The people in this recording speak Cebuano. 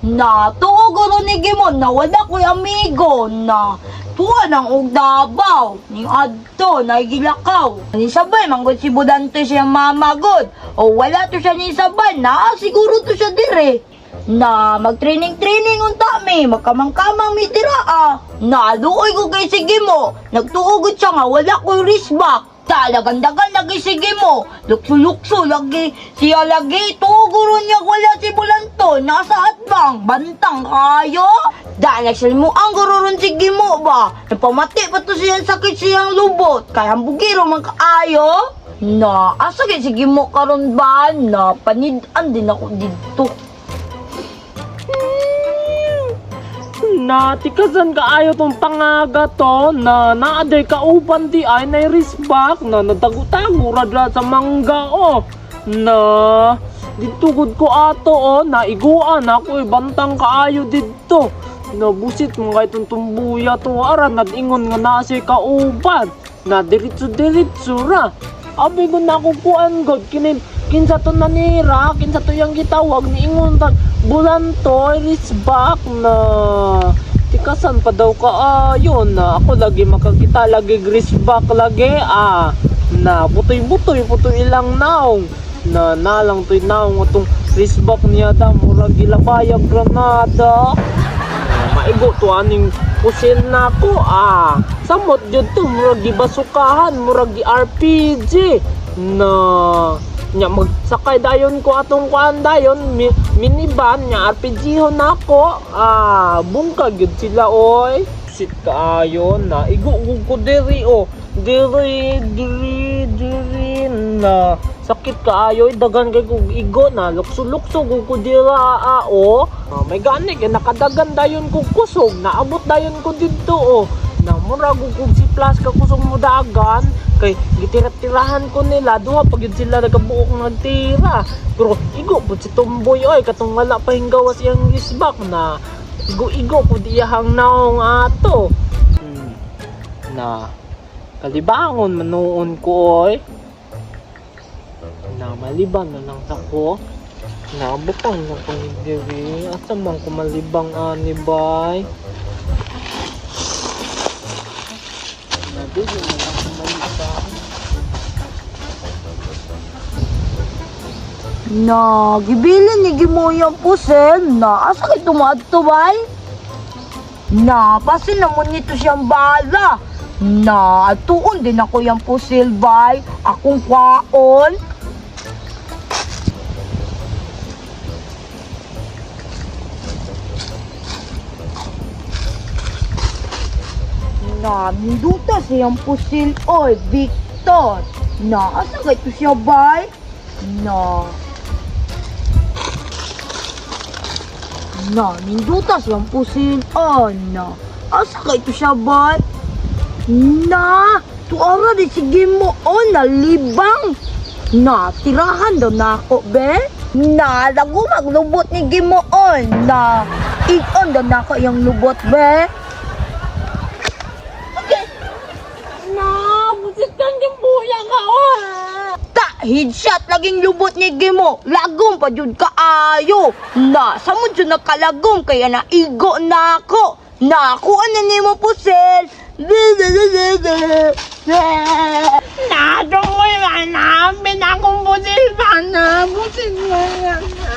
Na, tuo guro ni Gimo, na wala ko'y amigo. Na, tuwa ng og Davao. Ning adto, naigilakaw. Ni sabay, manggod si Budante siyang mama god. O wala to siya ni sabay, na siguro to siya dire. Na mag-training-training unta mi, magkamang-kamang mi dira ah. Na luoy ko kay sige mo, nagtuugod siya nga wala ko'y wristback. Talagang dagan lagi sige mo, lukso-lukso lagi, siya lagi, tuuguro niya wala si Bulanto, nasa atbang, bantang kayo. Dahil nagsalmo ang gururon sige mo ba, napamati pa to siyang sakit siyang lubot, kaya ang bugiro man kaayo. Na, asa kay sige mo karon ba? Na, panid-an din ako didto. Na tikasan kaayo tong pangaga to na naaday kauban di ay na risbak na nadago-tago ra dra sa mangga oh. Na didto gud ko ato oh, naiguan ako eh, bantang kaayo didto. Nabusit mo kay itong tumbuya to ara nag-ingon nga naa siya kauban. Na diretso-diretso ra. Abi ko na ako kuan god kini kinsa to nanira, kinsa to yang gitawag niingon tag bulanto risbak na tikasan pa daw kaayo na ako lagi makakita lagi risbak lagi ah na butoy-butoy putoy ilang naong na nalang to'y naong atong risbak niya da murag gilabayag granada. Ah, maigo to aning pusil na ko ah. Samot jud to murag gibasukahan, murag gi RPG na nya magsakay dayon ko atong kuan dayon minivan nya RPG ho nako ah bungkag gyud sila oy sit kaayo na igo gud ko diri oh diri diri diri na sakit kaayo dagan kay kog igo na lukso-lukso gud ko dira ah, oh. Ah, may gani kay nakadagan dayon kog kusog naabot dayon ko didto oh na mura gud kog si plus ka kusog mo dagan kay gitira-tirahan ko nila duha pag yun sila nagabuok nagtira pero igo pud si Tumboy oy katong wala pa hinggawas iyang isbak na igo-igo pud iyahang naong ato. Na kalibangon manuon ko oy na maliban na lang sa ko na butang na ko ni diri asa man ko malibang ani bay na dili na lang ko malibang. Na, gibilin ni Gimo yung pusil. Na, asa kay tumaadto bay? Na, pasin na mo nito siyang bala. Na, atuon din ako yung pusil bay. Akong kwaon. Na, minduta siyang pusil. Oy, Victor. Na, asa kay to siya bay? Na. Na, ninduta siyang pusil. Oh, na. Asa kay to siya ba? Na, tuara di sige mo. Oh, nalibang. Na, tirahan daw na ako, be. Na, lago maglubot ni Gimoon. Na, igon daw na ako yung lubot, be. Okay. Na busit kang gimbuya ka oh. Ta, headshot laging lubot ni Gimo. Lagom pa jud kaayo. Na, sa mo jud nakalagom kaya naigo na ako. Na, kuha na nimo pusel. Na tungoy man namin akong busil ba na busil ba na.